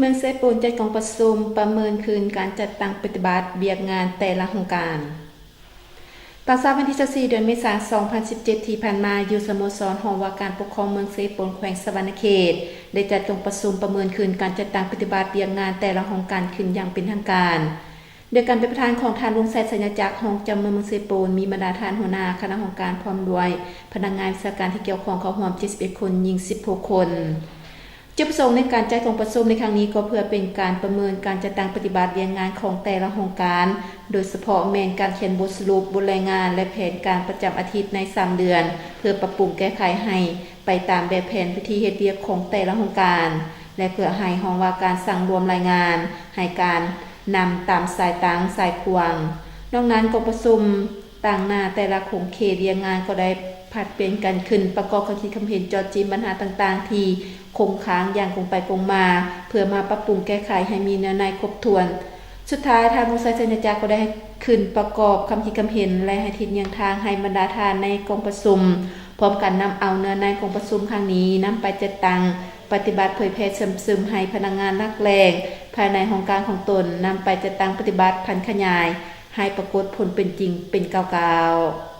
ເມືອງເຊໂປນຈັດກອງປະຊຸມປະເມີນຄືນການຈັດຕັ້ງປະຕິບັດວຽກງານແຕ່ລະໂຮງການ. ຕອນເຊົ້າວັນທີຊາວສີ່ ເດືອນເມສາ ສອງພັນສິບເຈັດ ທີ່ຜ່ານມາ, ຢູ່ສະໂມສອນຫ້ອງວ່າການປົກຄອງເມືອງເຊໂປນ ແຂວງສະຫວັນນະເຂດ ໄດ້ຈັດກອງປະຊຸມປະເມີນຄືນການຈັດຕັ້ງປະຕິບັດວຽກງານແຕ່ລະໂຮງການຂຶ້ນຢ່າງເປັນທາງການ. ໂດຍການເປັນປະທານຂອງທ່ານ ວົງໄຊ ໄຊຍະຈັກ ຮອງເຈົ້າເມືອງເມືອງເຊໂປນ, ມີບັນດາທ່ານຫົວໜ້າຄະນະຫ້ອງການ ພ້ອມດ້ວຍພະນັກງານວິຊາການທີ່ກ່ຽວຂ້ອງເຂົ້າຮ່ວມ ເຈັດສິບເອັດຄົນ, ຍິງສິບຫົກຄົນ. ຈຸດປະສົງໃນການຈັດກອງປະຊຸມໃນຄັ້ງນີ້ ກໍເພື່ອເປັນການປະເມີນການຈັດຕັ້ງປະຕິບັດວຽກງານຂອງແຕ່ລະໂຮງການ, ໂດຍສະເພາະແມ່ນການຂຽນບົດສະຫຼຸບ, ບົດລາຍງານ ແລະ ແຜນການປະຈຳອາທິດໃນສາມເດືອນ ເພື່ອປັບປຸງແກ້ໄຂໃຫ້ໄປຕາມແບບແຜນວິທີເຮັດວຽກຂອງແຕ່ລະໂຮງການ ແລະ ເພື່ອໃຫ້ຫ້ອງວ່າການສັງລວມລາຍງານ ໃຫ້ການນຳຕາມສາຍຕາງສາຍຂວາງ. ນອກນັ້ນ, ກອງປະຊຸມຕາງໜ້າແຕ່ລະຂົງເຂດວຽກງານກໍໄດ້ຜັດປ່ຽນກັນຂຶ້ນປະກອບຄຳຄິດຄຳເຫັນ, ເຈາະຈີ້ບັນຫາຕ່າງໆທີ່ຄົງຄ້າງຢ່າງກົງໄປກົງມາ ເພື່ອມາປັບປຸງແກ້ໄຂໃຫ້ມີເນື້ອໃນຄົບຖ້ວນ. ສຸດທ້າຍ, ທ່ານ ວົງໄຊ ໄຊຍະຈັກ ກໍໄດ້ຂຶ້ນປະກອບຄຳຄິດຄຳເຫັນ ແລະ ໃຫ້ທິດເຍືອງທາງໃຫ້ບັນດາທ່ານໃນກອງປະຊຸມ, ພ້ອມກັນນຳເອົາເນື້ອໃນກອງປະຊຸມຄັ້ງນີ້ນຳໄປຈັດຕັ້ງປະຕິບັດເຜີຍແຜ່ເຊື່ອມຊຶມໃຫ້ພະນັກງານຫຼັກແຫຼ່ງພາຍໃນຫ້ອງການຂອງຕົນ, ນຳໄປຈັດຕັ້ງປະຕິບັດຜັນຂະຫຍາຍໃຫ້ປາກົດຜົນເປັນຈິງເປັນກ້າວໆ.